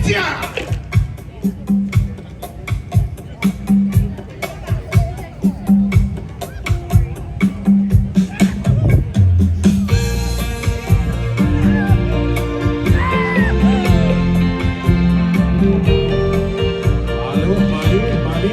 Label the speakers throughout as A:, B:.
A: Tia.
B: Malo, mali, mali.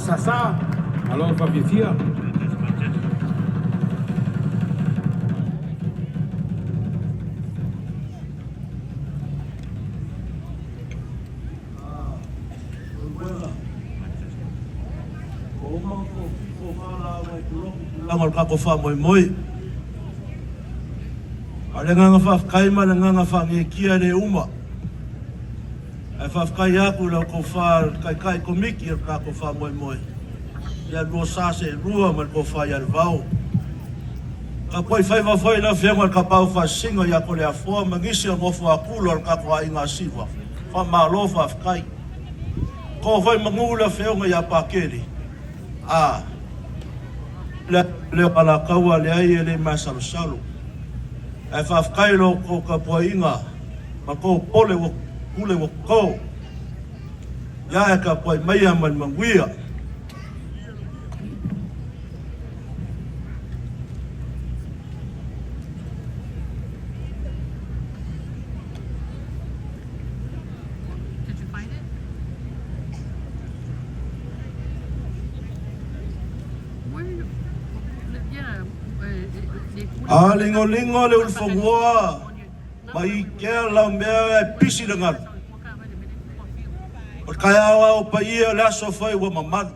B: Sasa, malo faafiafia.
A: Tulaga o le tatou faamoemoe. A o le agaga faafetai ma le agaga faagaeetia e le uma. Ae faafetai atu i lau tofa i le Taitai Komiti o le tatou faamoemoe, ia lua sa seelua ma le tofa ia Levao. Tapuai faiva foi le Afioga i le Tapaau Faasisina ia Toleafoa ma nisi o nofo a tula o le tatou aiga Siva. Faamalo faafetai. Toa foi manu le Afioga ia Pakele. A le leo Alataua leai e le masalosalo. Ae faafetai i lo outou tapuaiga ma tou pole ua pule ua to. Ia e tapuai maia ma le manuia.
C: Did you find it? Where? Yeah.
A: A ligoligo le ulufanua ma ikea lau mea e pisi le galu. O le taeao ao paia o le aso foi ua mamalu.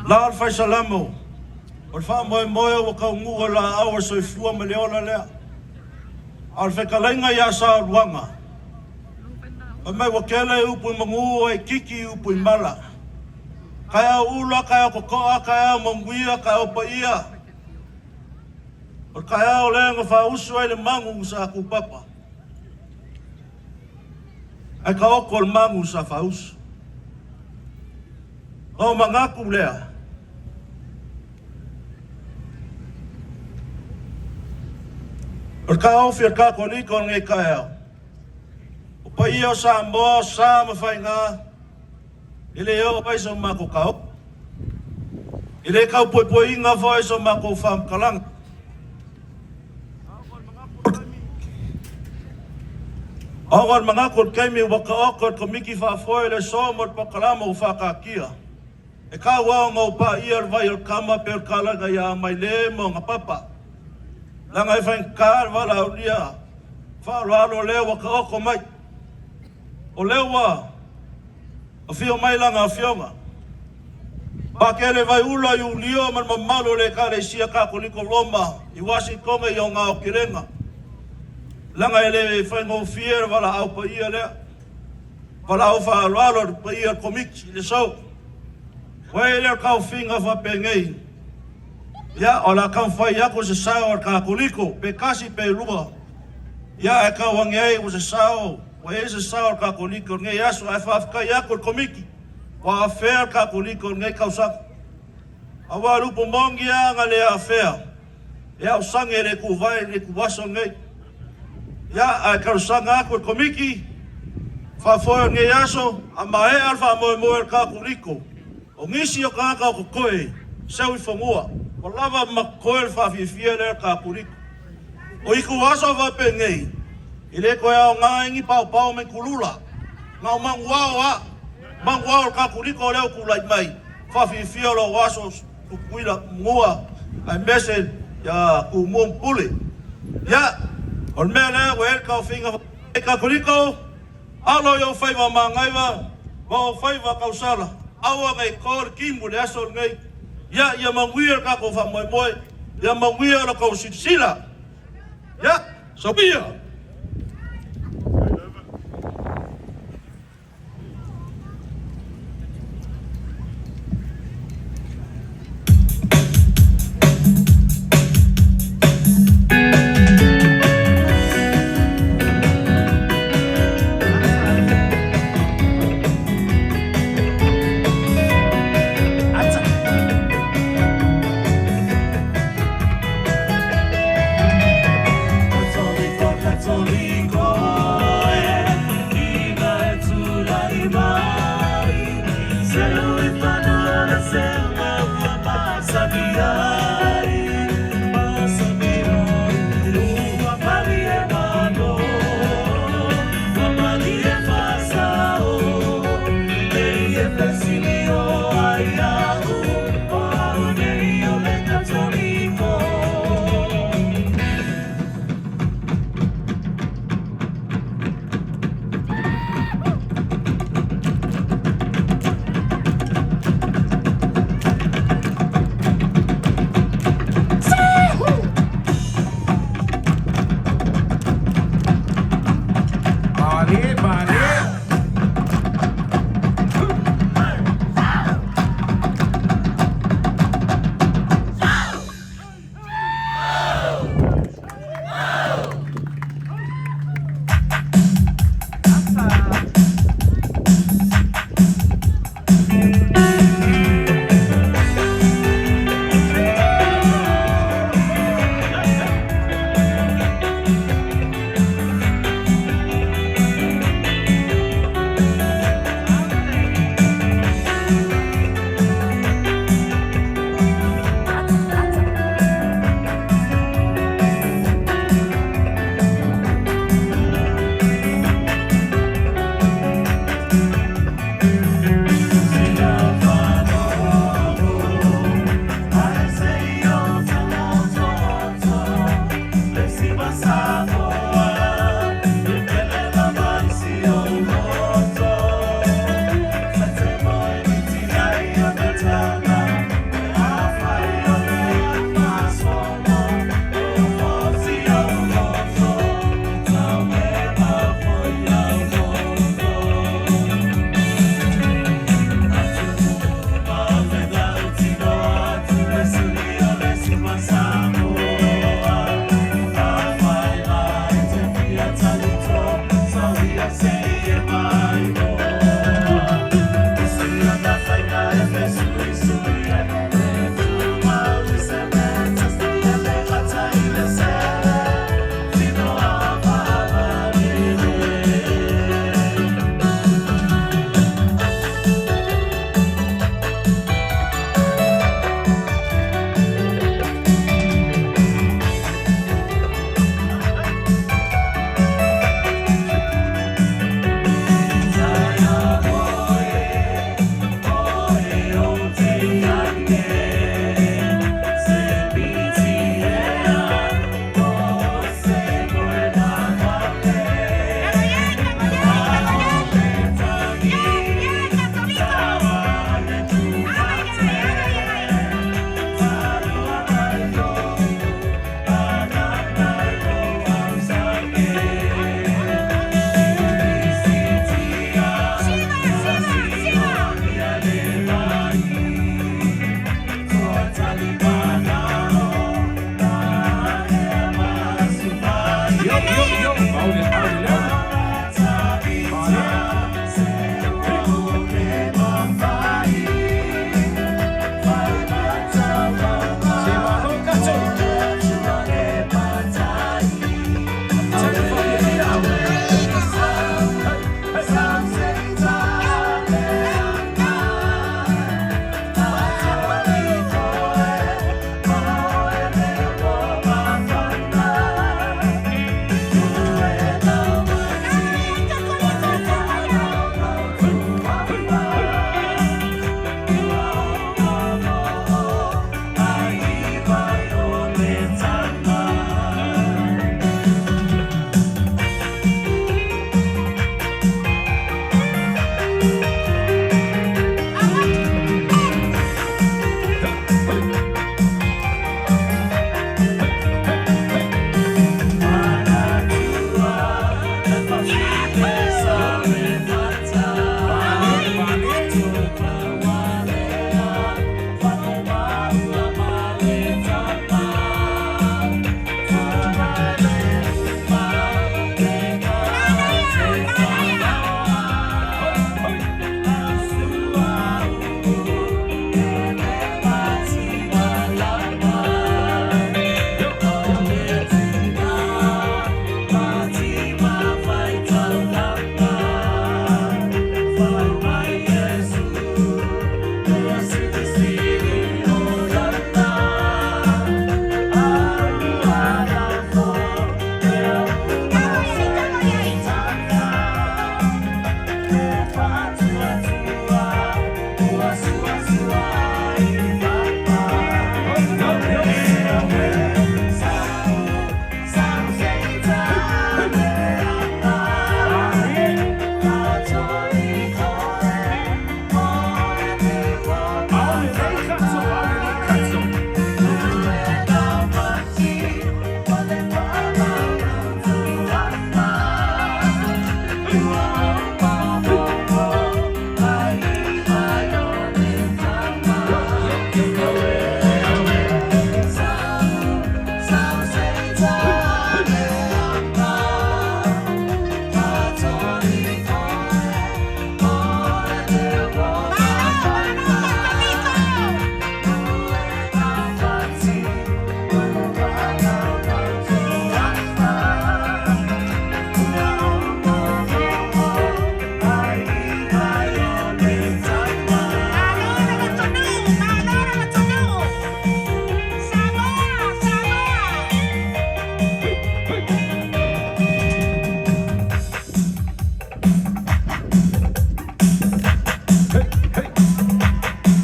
A: La o le faisalamo, o le faamoemoe ua taunuu o laau o le soifua ma le ola lea. A o le fetalaiga ia Saoluaga, fai mai ua tele upu i manu ae itiiti upu i mala. Taeao ula, taeao totoa, taeao manuia, taeao paia. O le taeao lea na faausu ai le magu sa tupapa. Ae taoto le magu sa faausu. Ona ou manatu lea, o le taofi o le Kakoliko i lenei taeao, o paia o Samoa, o sa ma faiga, e le oo ai so matou taofi. E le taupoepoeina foi so matou faamatalaga. Ona o le manatu o le taimi ua taoto e le Komiti Faafoe le aso mo le polokalama ua faataatia. E tau lava ona ou paia le vai o le tama pei o le talaga ia Maile ma ona papa. Leaga e faigata le valaaulia faaaloalo lea ua taoto mai. O lea ua afio mai lana afioga. Pakele Vaiula Iulio ma le mamalu o le Ekalesia Katoliko Roma i Uasitone i ona aotelega, leaga e le faigofie le valaau paia lea, valaau faaaloalo a le paia o le Komiti i le aso. Ua i ai lea o le taofiga faapenei, ia, o le a taumafai atu se sao a le Katoliko, pe tasi pe lua, ia, ae tau ane ai ua se sao, ua i ai se sao a le Katoliko i lenei aso, ae faafetai atu i le Komiti. Ua afea le Katoliko i lenei tausaga. Aua o le upu moni lava na le afea e aosaga e le tuvae i le ituaso lenei. Ia, ae talosaga atu i le Komiti Faafoe o lenei aso, a maea le faamoemoe o le Katoliko, o nisi o tagata o totoe seu i fanua, ua lava ma totoe le faafiafia lea o le Katoliko. O ituaso faapenei, e le toe aoga ai ni paopao ma ni kulula, na o manuao lava, manuao o le Katoliko lea ua tulai mai, faafiafia o lou aso Tutuila mua aemaise ia Tumua ma Pule. Ia, o le mea lea ua i ai le taofiga Katoliko, alo i ou faiva magaiva ma ou faiva tausala, aua ne i to le timu i le aso lenei. Ia, ia manuia le tatou faamoemoe, ia manuia la outou silasila. Ia, soia!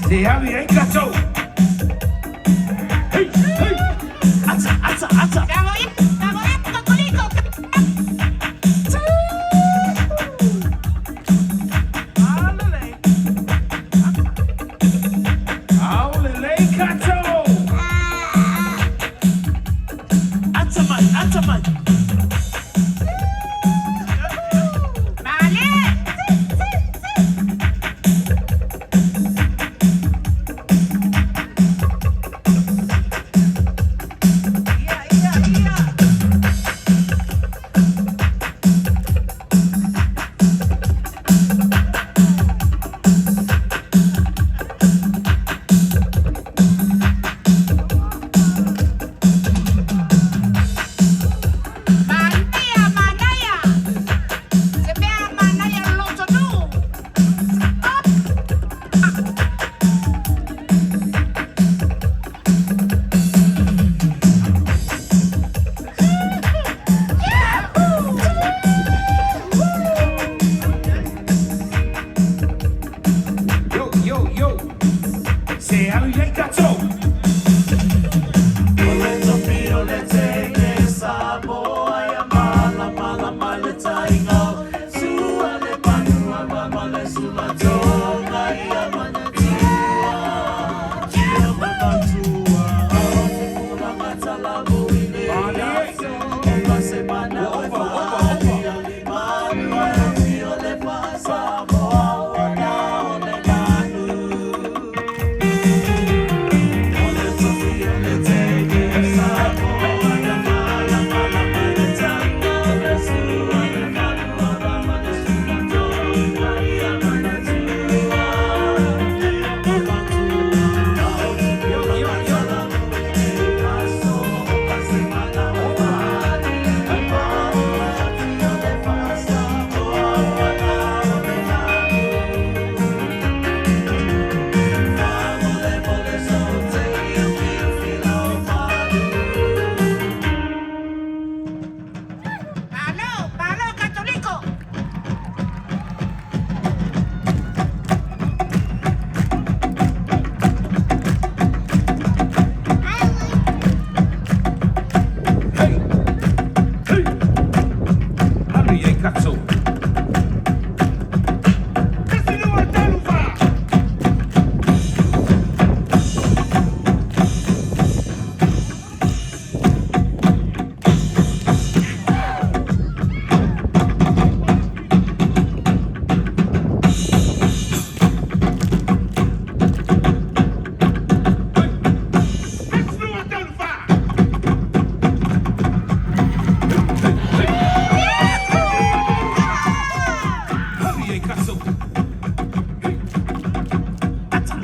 B: Se alu i ai tatou. Hei, hei. Ata, ata, ata. Aulelei tatou.
A: Ata mai, ata mai.
D: Manaia, manaia. Se mea manaia loto nu.
B: Yo, yo, yo. Se alu i ai tatou.
A: O le tofi o le teine Samoa ia malamalama le taiga. Sua le manua mama le sulatoga ia manatua. Ia manatua. O te pula matalamu i le aso. O ka se mana o
B: Ua ova, ova, ova.
A: e limanua e tio le faa-Samoa ua na o le lanu.
B: Yo, yo, yo.
D: Malo, malo, católico.
B: Hei, hei. Alu i ai tatou. Kasi lua tolu fa. Kasi lua tolu fa. Alu i ai tatou. Ata.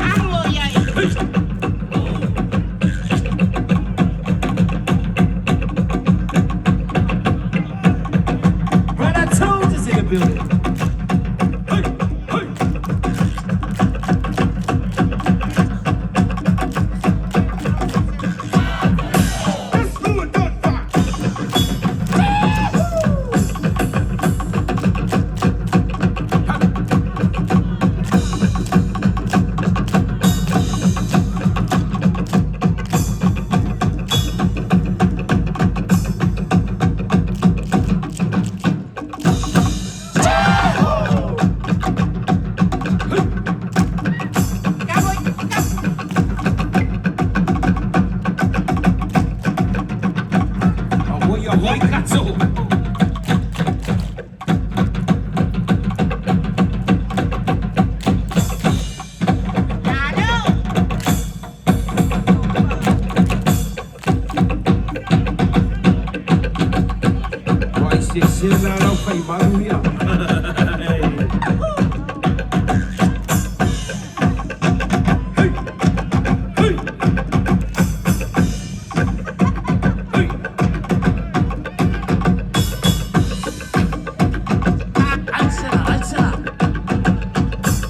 D: Alo iai.
B: Brother Tones is in the building. Hey, hey. That's Lua Dunbar.
D: Cabo, cabo.
B: Ahoy, ahoy, tatou.
D: Malo.
B: Vai se se la lau fai malu ia. Hey, hey. Hey.
A: Altsera, altsera.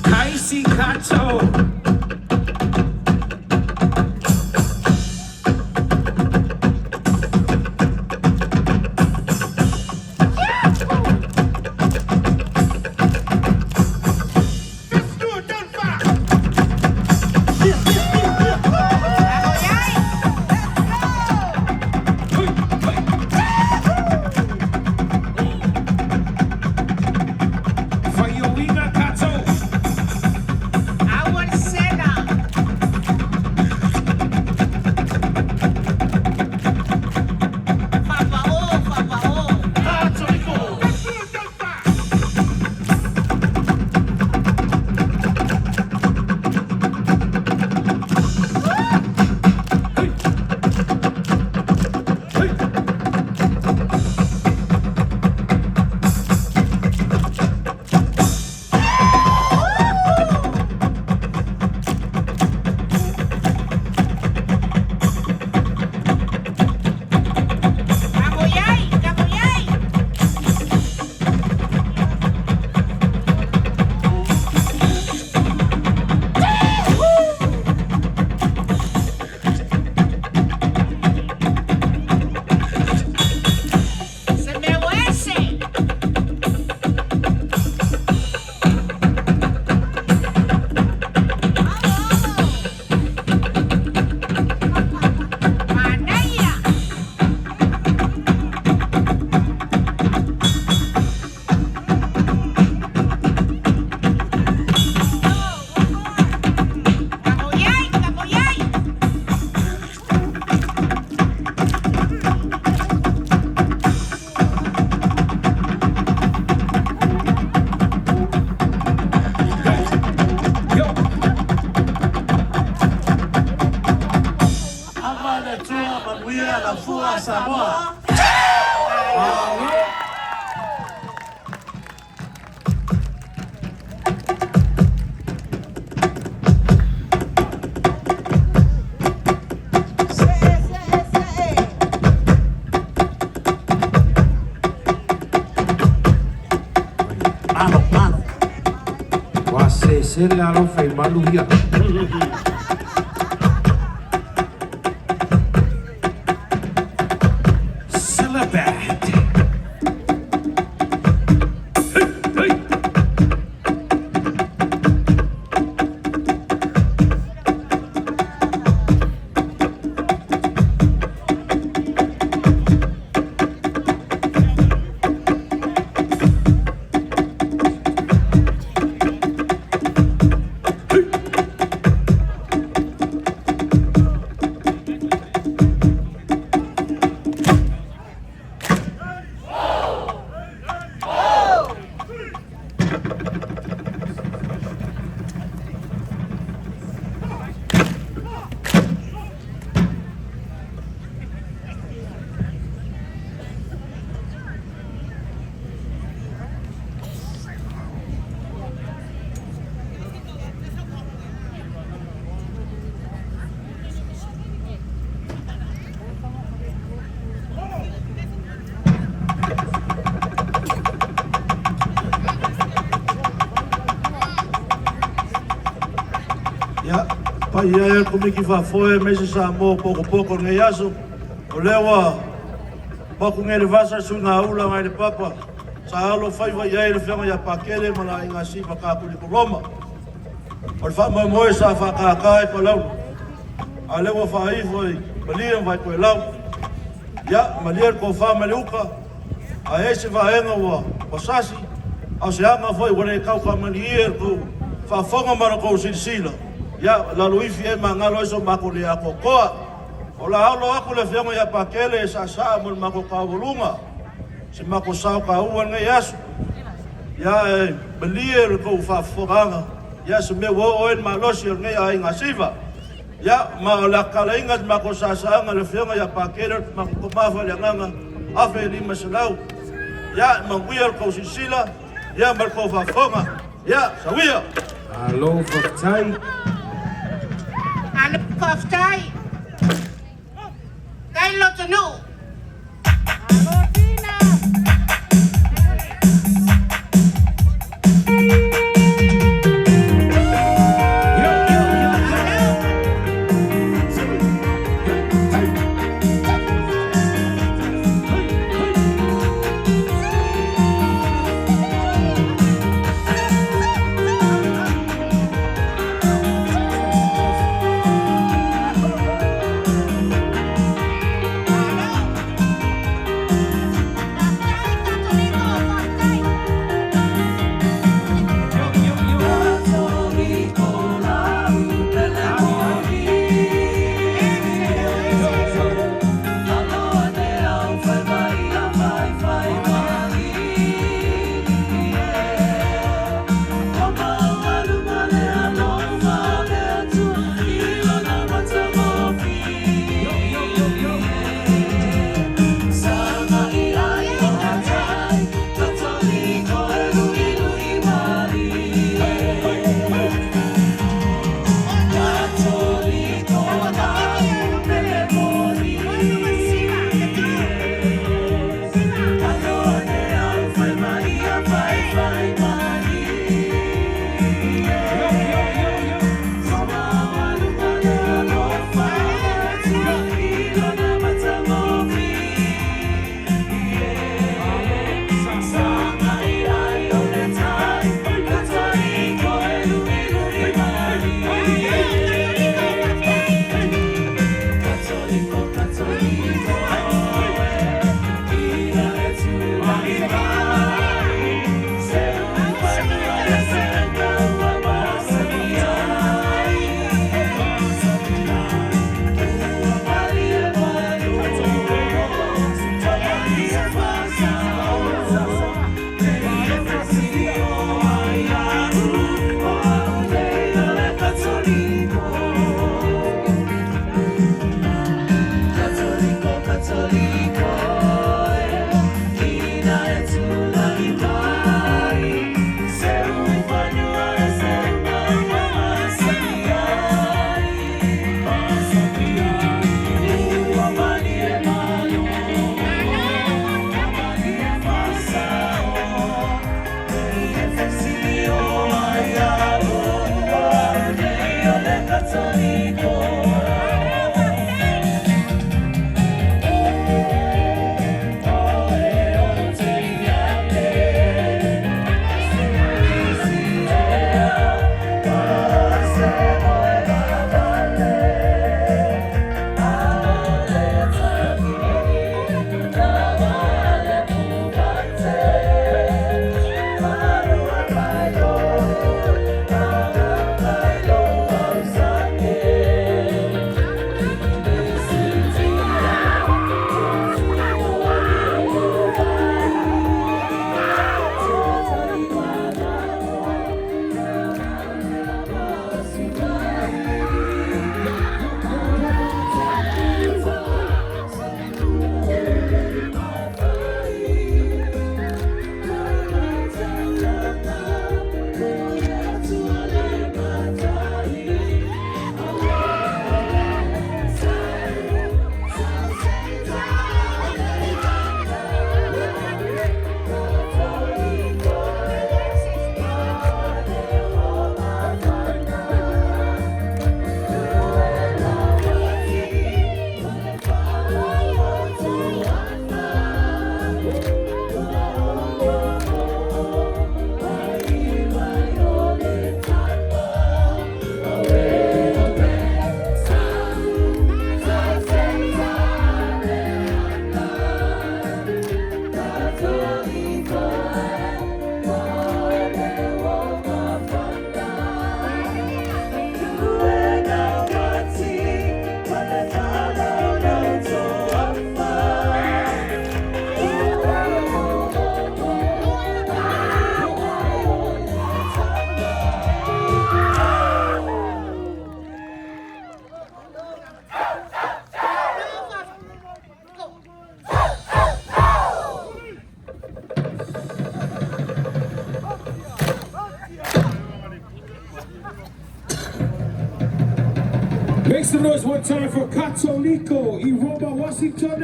B: Kaisi Kato.
E: Tafua Samoa.
D: Se'e, se'e, se'e.
E: Malo, malo.
B: Ua sese le alofa i malu ia. Celebrate. Hey, hey.
A: Ia, paia e le Komiti Faafoe aemaise Samoa pokopoko o lenei aso. O lea ua mapu nei le vasa le suigaula nai le papa. Sa alo faiva i ai le afioga ia Pakele ma le aiga Siva Katoliko Roma. O le faamoemoe sa faatata i Palauli, a o lea ua faaifo i Malie ma Vaitoelau. Ia, malie le tofa ma le uta, a i ai se vaega ua sasi, a o se aga foi ua le tautamalieina i le tou faafofoga ma la outou silasila, ia, laloifi e magalo ai so matou le atoatoa. O le a alo atu le afioga ia Pakele e saasaa mo le matou taualuga si matou sao taua i lenei aso. Ia, e malie le tou faafofogaaga, ia se mea ua oo ai le malosi o lenei aiga Siva. Ia, ma o le a tatalaina le matou saasaaga i le afioga ia Pakele o le matou tama faaleagaga 1500. Ia, manuia le tou silasila, ia ma le tou faafofoga. Ia, sauia!
B: Malo faafetai.
D: Alo faafetai. Tai loto nuu.
B: Yo, yo, yo, yo.
D: Alo.
B: Hey, hey. Hey, hey.
D: Alo.
B: Make some noise one time for Katoliko i Roma, Washington.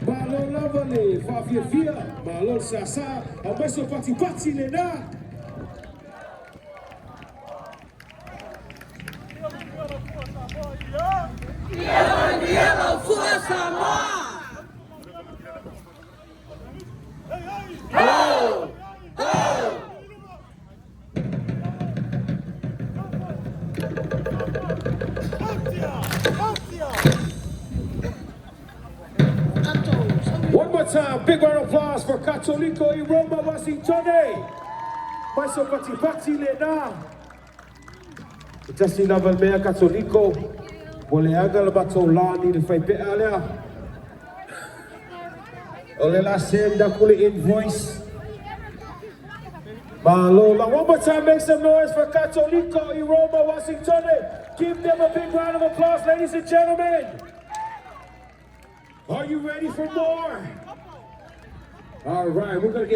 B: Malo lava le faafiafia, malo le sasa, aumai so patipati lena. One more time, big round of applause for Katoliko i Roma, Washington. Mai so patipati lena. Tasi lava le mea Katoliko. Mo le aga le matou lani le faipea lea. O le la send aku le invoice. Malo la. One more time, make some noise for Katoliko i Roma, Washington. Give them a big round of applause, ladies and gentlemen. Are you ready for more? All right, we're gonna get